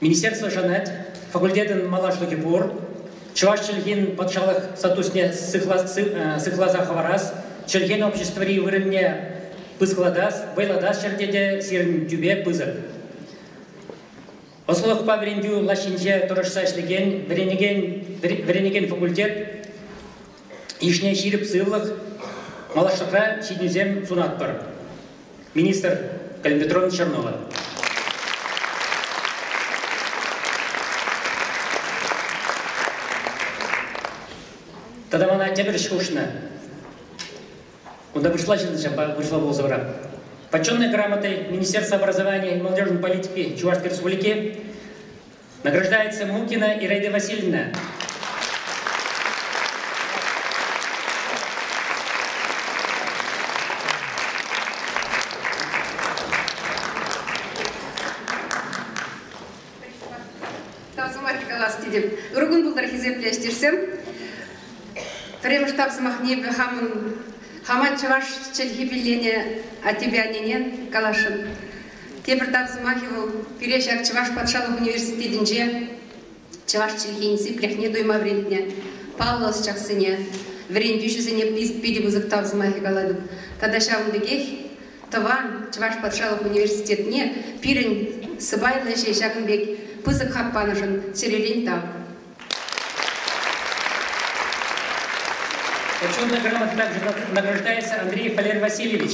Министерство шанать, факультетӑн малашлӑхӗ пур, чӑваш чӗлхин патшалӑх статусне сыхласа хӑварас, чӗлхен обществӑри вырӑнне пысӑклатас, вӑйлатас ҫӗрте те сирӗн тӳпе пысӑк. Ӑслӑлӑхпа вӗрентӳ лаҫҫинче тӑрӑшса ӗҫлекен вӗренекен, вӗренекен факультет йышне ҫирӗп сывлӑх, малашлӑхра ҫитӗнӳсем сунатпӑр. Министр Галина Петровна Чернова. Тата мана тепӗр ӗҫ хушнӑ. Кунта вырӑсла ҫырнӑ, вырӑсла пулса вара. Почетной грамотой Министерства образования и молодежной политики Чувашской Республики награждается Мукина Ираида Васильевна. Тав сӑмахӗ калас тетӗп. Ырӑ кун пултӑр, хисеплӗ ӗҫтешсем. Пӗрремӗш тав сӑмахне эпӗ хамӑн хама чӑваш чӗлхи пилленӗ аттепе аннене каласшӑн. Тепӗр тав сӑмахӗ вӑл пире ҫак Чӑваш патшалӑх университетӗнче чӑваш чӗлхин сиплӗхне туйма вӗрентнӗ паллӑ ӑсчахсене, вӗрентӳҫӗсене питӗ пысӑк тав сӑмахӗ калатӑп. Тата ҫавӑн пекех тӑван Чӑваш патшалӑх университетне пирӗн сӑпайлӑ ӗҫе ҫакӑн пек пысӑк хак панӑшӑн чӗререн тав. Почетной грамотой также награждается Андрей Валерий Васильевич.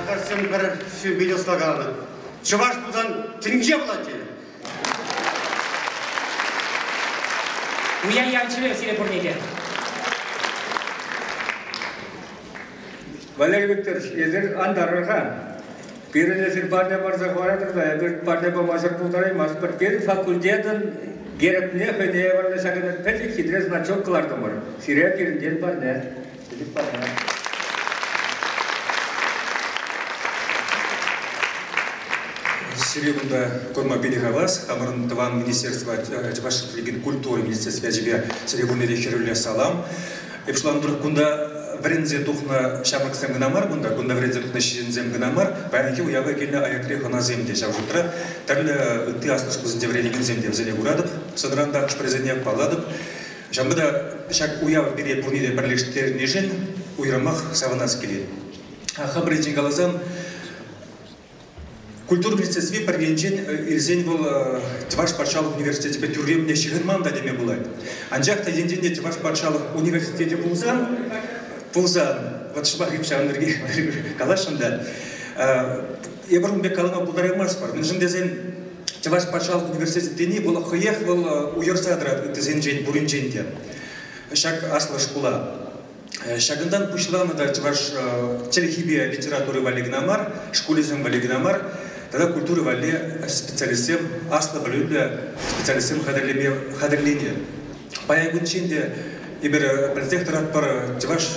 Тутарсем пӗр ҫӳпе ӑслаканӑ. Чӑваш пулсан тӗнче пулать тенӗ. Уя ялчӗлер сире пурне те. Валерий Викторович, эсир антарӑр-ха. Пирӗн эсир парне парса хӑваратӑр та, эпир парне памасӑр пултараймастпӑр. Пирӗн факультетӑн гербне хӑйне евӗрлӗ ҫакӑн пӗчӗк хитре значок кӑлартӑмӑр. Сире пирӗнтен парне. Пӗчӗк парне. Сире кунта курма питӗ хавас. Хамӑрӑн тӑван министерство, Чӑваш Республикин культура министерстви ячӗпе сире пурне те хӗрӳлле салам. Эп шутланӑ кунта вӗренсе тухнӑ ҫамрӑксем кӑна мар кунта, кунта вӗренсе тухнӑ ҫынсем кӑна мар, паянхи уява килнӗ аякри хӑнасем те ҫав шутра, тӗрлӗ ытти аслӑ шкулсенче вӗренекенсем те вӗсене куратӑп, сӑнран та хӑш-пӗрисене паллатӑп. Ҫавӑнпа та ҫак уяв пире пурне те пӗрлештернишӗн уйрӑмах савӑнас килет. Хамӑр енчен каласан, Культура министерстви пӗр енчен илсен вӑл Чӑваш патшалӑх университечӗпе тӳрремӗнех ҫыхӑнман та теме пулать. Анчах та енчен те Чӑваш патшалӑх университечӗ пулсан, пулсан, вот шӑпах эп ҫавӑн пирки каласшӑн та, эпир ун пек калама пултараймастпӑр. Мӗншӗн тесен Чӑваш патшалӑх университечӗ тени вӑл хӑех вӑл уйӑрса тӑрать ыттисенчен пуринчен те. Ҫак аслӑ шкула. Ҫакӑнтан пуҫланӑ та чӑваш чӗлхипе литература валли кӑна мар, шкулӗсем валли кӑна мар, тата культура валли специалистсем, аслӑ пӗлӳллӗ специалистсем хатӗрлеме хатӗрленӗ. Паян кунччен те эпир пӗлсех тӑратпӑр, чӑваш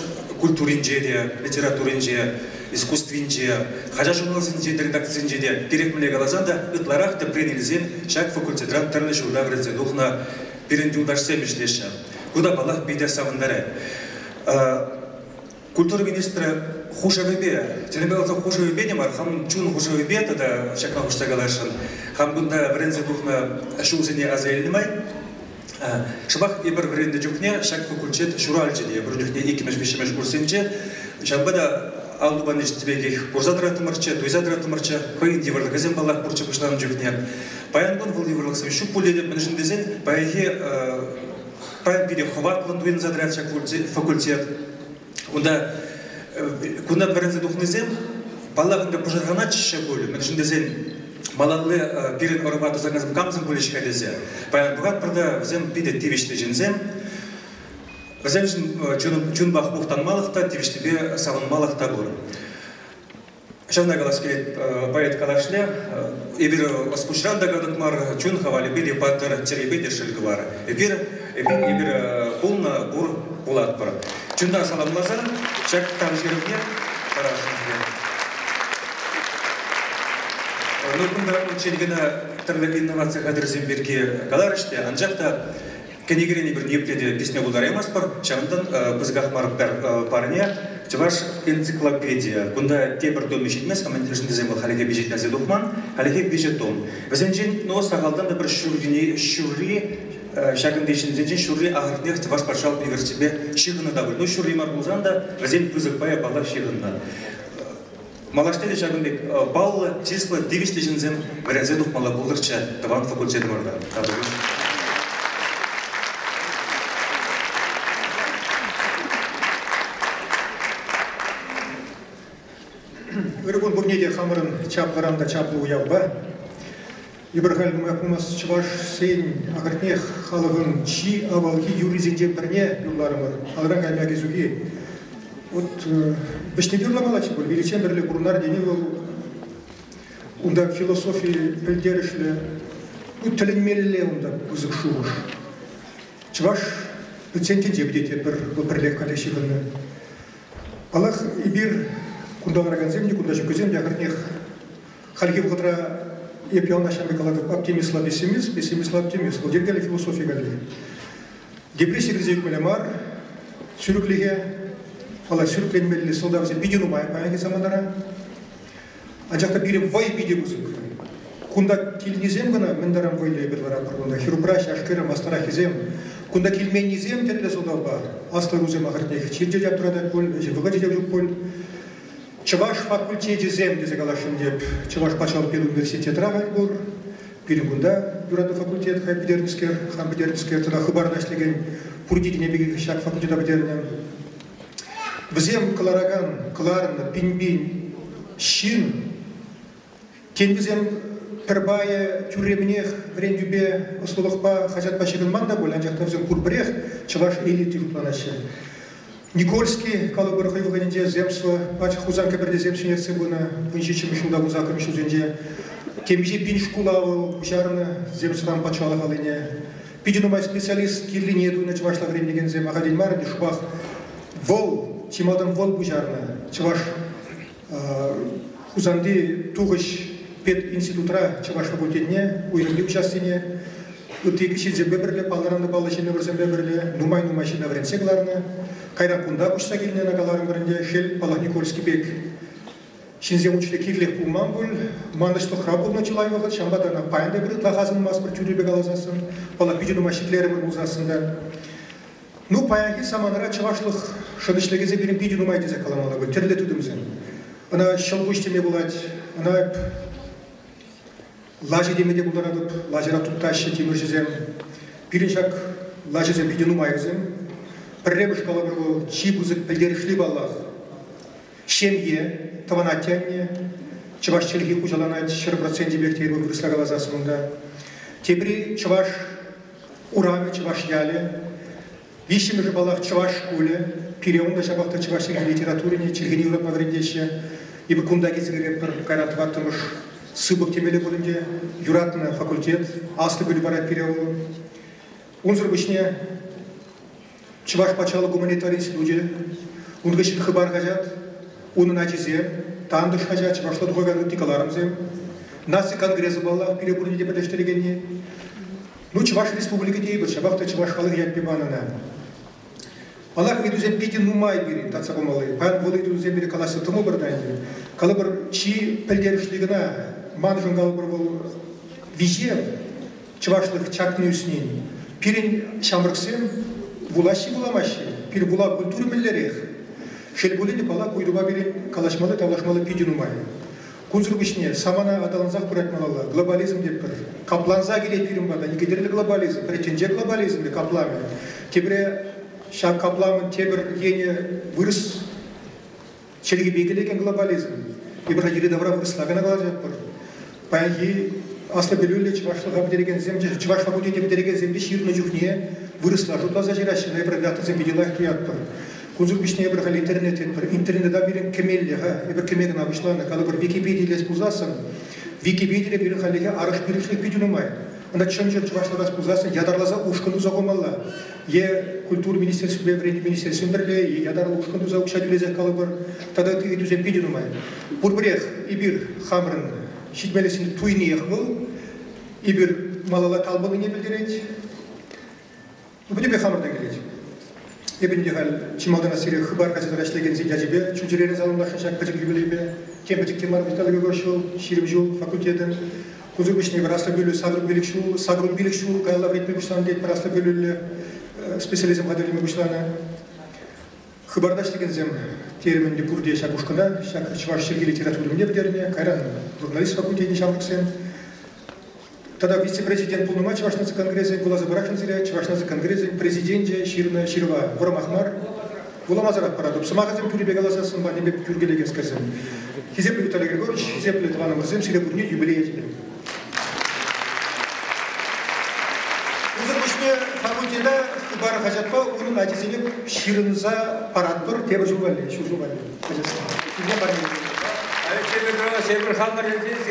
культуринче те, литературинче, искусствинче, хаҫат-журналсенче те, редакцисенче те кирек мӗнле каласан та ытларах тӗпрен илсен ҫак факультетран тӗрлӗ ҫулта вӗренсе тухнӑ пирӗн юлташсем ӗҫлеҫҫӗ. Ку та, паллах, питӗ савӑнтарать. Культура министрӗ хушӑвӗпе, тӗлӗнпе каласан хушӑвӗпе те мар, хам чун хушӑвӗпе тата ҫакна хушса каласшӑн. Хам кунта вӗренсе тухнӑ ҫулсене аса илнӗ май, шӑпах эпир вӗреннӗ чухне ҫак факультет ҫуралчӗ те, эпир чухне иккӗмӗш, виҫҫӗмӗш курссенче. Ҫавӑнпа та ал тупанӗ пекех курса тӑраттӑмӑрччӗ, туйса тӑраттӑмӑрччӗ. Хӑйӗн йывӑрлӑхӗсем, паллах, пурччӗ пуҫланӑ чухне. Паян кун вӑл йывӑрлӑхсем ҫук пуль тетӗп, мӗншӗн тесен паянхи паян питӗ хӑватлӑн туйӑнса тӑрать ҫак факультет. Унта кунта вӗренсе тухнисем, паллах, ӗнтӗ пӑшӑрханатчӗҫ пуль, мӗншӗн тесен малалли пирӗн ӑрӑва тӑсакансем камсем пулӗҫ-ха тесе. Паян пӑхатпӑр та, вӗсем питӗ тивӗҫлӗ ҫынсем. Вӗсемшӗн чунпах мухтанмалӑх та, тивӗҫлипе савӑнмалӑх та пур. Ҫавна калас килет, поэт калашле, эпир ӑс-пуҫран та катӑк мар, чун хавалӗпе те паттӑр, чӗрепе те шӗл кӑвар. Эпир, эпир, эпир пулнӑ, пур, пулатпӑр. Чунтан саламласа ҫак тав ҫырӑвне парасшӑн сире. Ну, кунта унччен кӑна тӗрлӗ инноваци хатӗрӗсем пирки каларӗҫ те, анчах та кӗнекерен эпир ниепле те писме пултараймастпӑр. Ҫавӑнтан пысӑках мар пӗр парне Чӑваш энциклопедийӗ. Кунта тепӗр томӗ ҫитмест, мӗншӗн тесен вӑл халӗхе пичетленсе тухман, халӗхе виҫӗ том. Вӗсенчен, ну, сахалтан та пӗр ҫуррине ҫурри ҫакӑнти ҫынсенчен ҫурри ахӑртнех Чӑваш патшалӑх университечӗпе ҫыхӑннӑ та пуль. Ну, ҫурри мар пулсан та вӗсен пысӑк пайӗ, паллах, ҫыхӑннӑ. Малашне те ҫакӑн пек паллӑ, чыслӑ, тивӗҫлӗ ҫынсем вӗренсе тухмалла пултӑрччӗ тӑван факультетӑмӑрта. Тавтапуҫ. Ырӑ кун пурне те хамӑрӑн чаплӑран та чаплӑ уявпа. Эпир халь нумаях пулмасть чӑвашсен, ахӑртнех, халӑхӑн чи авалхи юррисенчен пӗрне юрларӑмӑр. Алран кайми аки-сухи. Вот вӗҫне юрламаллаччӗ пуль, виличчен пӗрле пурӑнар тени вӑл унта философи пӗлтерӗшлӗ, ну, тӗлӗнмелле унта пысӑк шухӑш. Чӑваш пӗтсен тӗнче пӗтет тетпӗр, вӑл пӗрлех халӗ ҫыхӑннӑ. Паллах, эпир кунта ларакансем те, кунта ҫуккисем те ахӑртнех хальхи вӑхӑтра эп яланах ҫавӑн пек калатӑп, оптимистла пессимист, пессимистла оптимист. Вӑл йӗркеллӗ философи каллех. Депрессие кӗрсе ӳкмелле мар, сӳрӗклӗхе, паллах, сӳрӗкленмелли сӑлтавсем питӗ нумай паянхи саманара. Анчах та пирӗн вӑй питӗ пысӑк. Кунта килнисем кӑна мӗн таран вӑйлӑ эпир ларатпӑр кунта. Хӗрупраҫ, яш-кӗрӗм, аслӑраххисем. Кунта килменнисем тӗрлӗ сӑлтавпа. Аслӑ ӑрусем ахӑртнех чир-чӗр аптӑратать пуль, ӗҫӗ вӑхӑчӗ те ҫук пуль. Чӑваш факультечӗсем тесе каласшӑн теп. Чӑваш патшалӑх педуниверситетра халь пур. Пирӗн кунта юратнӑ факультет хай пӗтернӗскер, хам пӗтернӗскер, тата Хыпарта ӗҫлекен пурте тенӗ пекех ҫак факультета пӗтернӗ. Вӗсем кӑларакан, кӑларнӑ пин-пин ҫын, тен, вӗсем пӗр пайӗ тӳрремӗнех вӗрентӳпе, ӑслӑлӑхпа, хаҫатпа ҫыхӑнман та пуль, анчах та вӗсем пурпӗрех чӑваш элити шутланаҫҫӗ. Никольский, калӑпӑр, хӑй вӑхӑтӗнче земство, пач Хусан кӗпӗртесем ҫӗнетсе пынӑ 17-мӗш ҫулта 18-мӗш ҫулсенче темиҫе пин шкула вӑл пуҫарнӑ земствӑран патшалӑх аллине. Питӗ нумай специалист кирлине тунӑ чӑвашла вӗрентекенсем ахальтен мар ӗнтӗ шӑпах вӑл, чи малтан вӑл пуҫарнӑ чӑваш Хусанти Тухӑҫ пединститутра чӑваш факультетне, уйрӑмри уҫассине, ытти ҫынсемпе пӗрле, паллӑран та паллӑ ҫыннӑмӑрсемпе пӗрле нумай-нумай ҫынна вӗрентсе кӑларнӑ. Кайран кунта куҫса килнӗ ӑна каларӑмӑр ӗнтӗ, шел, паллах, Никольский пек ҫынсем учителе кирлех пулман пуль, манӑҫлӑхра пулнӑ чылай вӑхӑт, ҫавӑнпа та ӑна паян та пӗр ытлах асӑнмастпӑр тӳррипе каласассӑн, паллах, питӗ нумай ҫӗклерӗмӗр пулсассӑн та. Ну, паянхи саманара чӑвашлӑх шӑнӑҫлӑхӗсем пирӗн питӗ нумай тесе каламалла пуль, тӗрлӗ тытӑмсем. Ӑна ҫӑлкуҫ теме пулать, ӑна лаҫӑ теме те пултаратӑп, лаҫӑра туптаҫҫӗ тимӗрҫӗсем. Пирӗн ҫак лаҫӑсем питӗ нумай вӗсем. Пӗрремӗш калӑпӑр вӑл чи пысӑк пӗлтерӗшли паллах. Ҫемье, тӑван атте-анне, чӑваш чӗлхи хуҫаланать 100% пек тейӗпӗр вырӑсла каласассӑн унта. Тепри чӑваш урамӗ, чӑваш ялӗ. Виҫҫӗмӗшӗ, паллах, чӑваш шкулӗ. Пире унта ҫапах та чӑваш чӗлхи литературине, чӗлхене юратма вӗрентеҫҫӗ. Эпир кунта килсе кӗретпӗр, кайран тӑваттӑмӗш сыпӑк темелле пуль ӗнтӗ. Юратнӑ факультет, аслӑ пӗлӳ парать пире вӑл. Унсӑр пуҫне Чӑваш патшалӑх гуманитари институчӗ, ун хыҫҫӑн Хыпар хаҫат, унӑн ачисем, Тантӑш хаҫат, чӑвашла тухакан ытти кӑларӑмсем, Наци конгресӗ паллах, пире пурне те пӗрлештерекенни. Ну, Чӑваш Республики тейӗпӗр, ҫапах та чӑваш халӑхӗ ятпе панӑ ӑна. Паллах, ыйтусем питӗ нумай пирӗн татса памалли. Паян вӑл ыйтусем пирки калаҫса тӑмӑпӑр та ӗнтӗ. Калӑпӑр, чи пӗлтерӗшли кӑна, маншӑн калӑпӑр вӑл виҫев, чӑвашлӑх чакни ӳснин. Пирӗн ҫамрӑксем вулаҫҫӗ-вуламаҫҫӗ, пирӗн вулав культури мӗнлерех? Шел пулин те, паллах, ку ыйтупа пирӗн калаҫмалли, тавлашмалли питӗ нумай. Кунсӑр пуҫне самана аталансах пырать малалла. Глобализм тетпӗр. Капланса килет пирӗн пата. Икӗ тӗрлӗ глобализм. Пӗр тӗнче глобализмӗ, капламӗ. Тепре ҫак капламӑн тепӗр енӗ вырӑс чӗлхипе килекен глобализм. Эпир йӗри-тавра вырӑсла кӑна калаҫатпӑр. Паянхи аслӑ пӗлӳллӗ чӑвашлӑха пӗтерекенсем, чӑваш факультетне пӗтерекенсем те ҫырнӑ чухне вырӑсла шутласа ҫыраҫҫӗ. Эпир редакторсем питӗ лайӑх туятпӑр. Кунсӑр пуҫне эпир халь интернет тетпӗр. Интернета пирӗн кӗмелле-ха. Эпир кӗме кӑна пуҫланӑ. Калӑпӑр, Википеди илес пулсассӑн, Википедире пирӗн хальлӗхе арӑш-пирӗшлӗх питӗ нумай. Ӑна чӑн-чӑн чӑвашлатас пулсассӑн ятарласа ушкӑн туса хумалла. Е культура министерствипе вӗрентӳ министерствин пӗрле, е ятарлӑ ушкӑн туса укҫа тӳлесех калӑпӑр. Тата ытти ыйтусем питӗ нумай. Пурпӗрех эпир хамӑрӑн Ҫитмеллисене туйниех вӑл. Эпир малалла талпӑннине пӗлтерет. Пӗтӗмпех хамӑртан килет. Эпӗ ӗнтӗ халь чи малтанах сире Хыпар хаҫатра ӗҫлекенсен ячӗпе чун-чӗререн саламласшӑн ҫак пӗчӗк юбилейпе. Тем пӗчӗк те мар Виталий Григорьевич ҫул, 20 ҫул факультетӑн. Кунсӑр пуҫне пӗр аслӑ пӗлӳ 85 ҫул, 85 ҫул каялла вӗрентме пуҫланӑ тет пӗр аслӑ пӗлӳллӗ специалистсем хатӗрлеме пуҫланӑ. Хыпарта ӗҫлекенсем терӗм ӗнтӗ пурте ҫак ушкӑна, ҫак чӑваш чӗлхи литературине пӗтернӗ, кайран журналист факультетӗн ҫамрӑксем. Тата вице-президент пулнӑ май Чӑваш наци конгресӗн вуласа пӑрахрӑм сире, Чӑваш наци конгресӗн президенчӗ ҫырнӑ ҫырӑва вӑрӑмах мар, вуламасӑрах паратӑп. Сӑмахӗсем тӳрипе каласассӑн панипе тӳркелекенскерсем. Хисеплӗ Виталий Григорьевич, хисеплӗ тӑванӑмӑрсем, сире пурне юбилей ячӗпе. Унсӑр пуҫне факультета Хыпар хаҫатпа унӑн ачисене ҫырӑнса паратпӑр тепӗр ҫул валли, ҫур ҫул валли. Ачасем. Алексей Петрович, эпир хамӑр енчен.